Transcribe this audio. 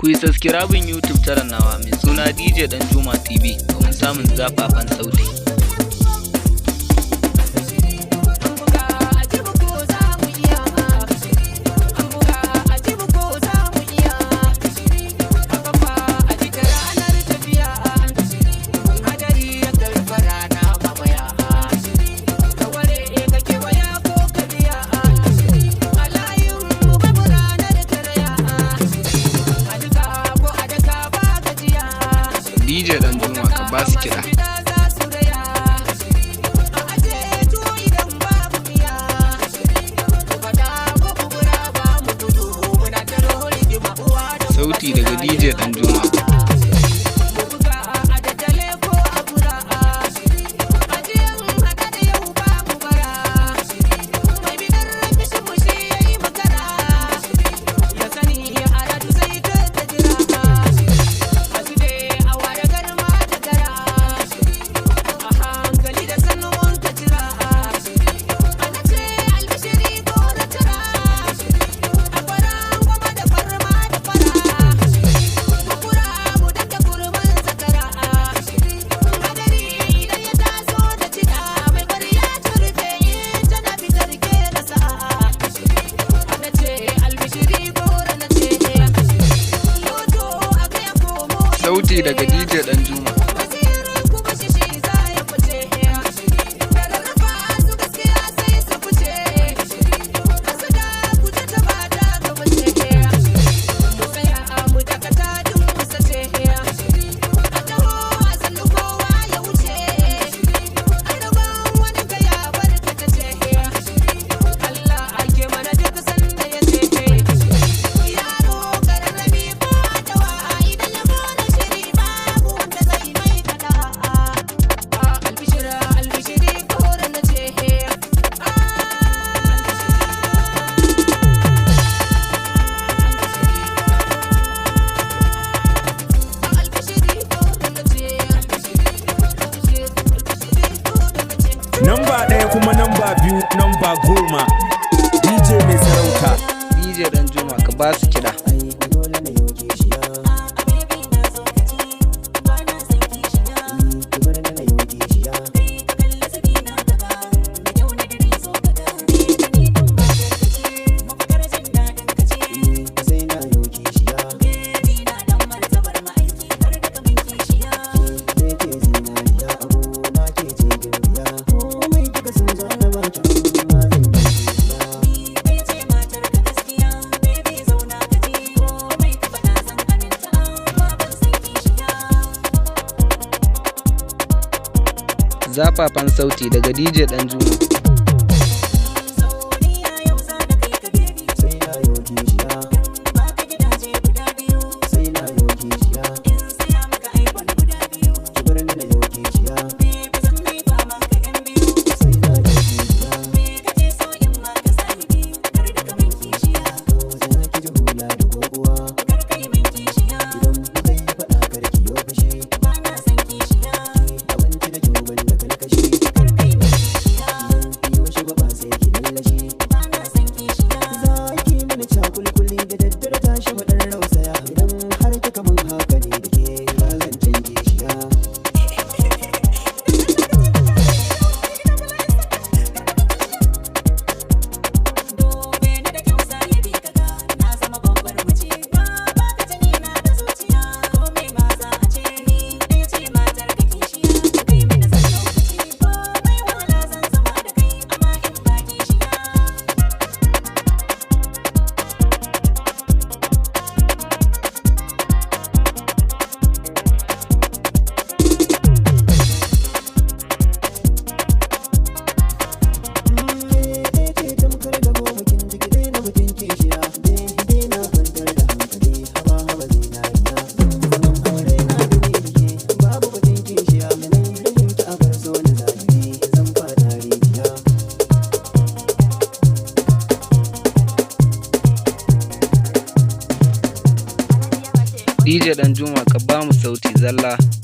Ku yi subscribing YouTube channel nawa mai suna DJ Danjuma TV domin samun zafafan sauti. DJ Danjuma, ka ba su kiɗa. Sauti daga DJ Danjuma. Sauti daga DJ Danjuma. Namba 1 kuma namba 2, namba 10. DJ mai sarauta. DJ Danjuma, ka ba su kiɗa. Zafafan sauti daga DJ Danjuma. DJ Danjuma, ka ba mu sauti zalla.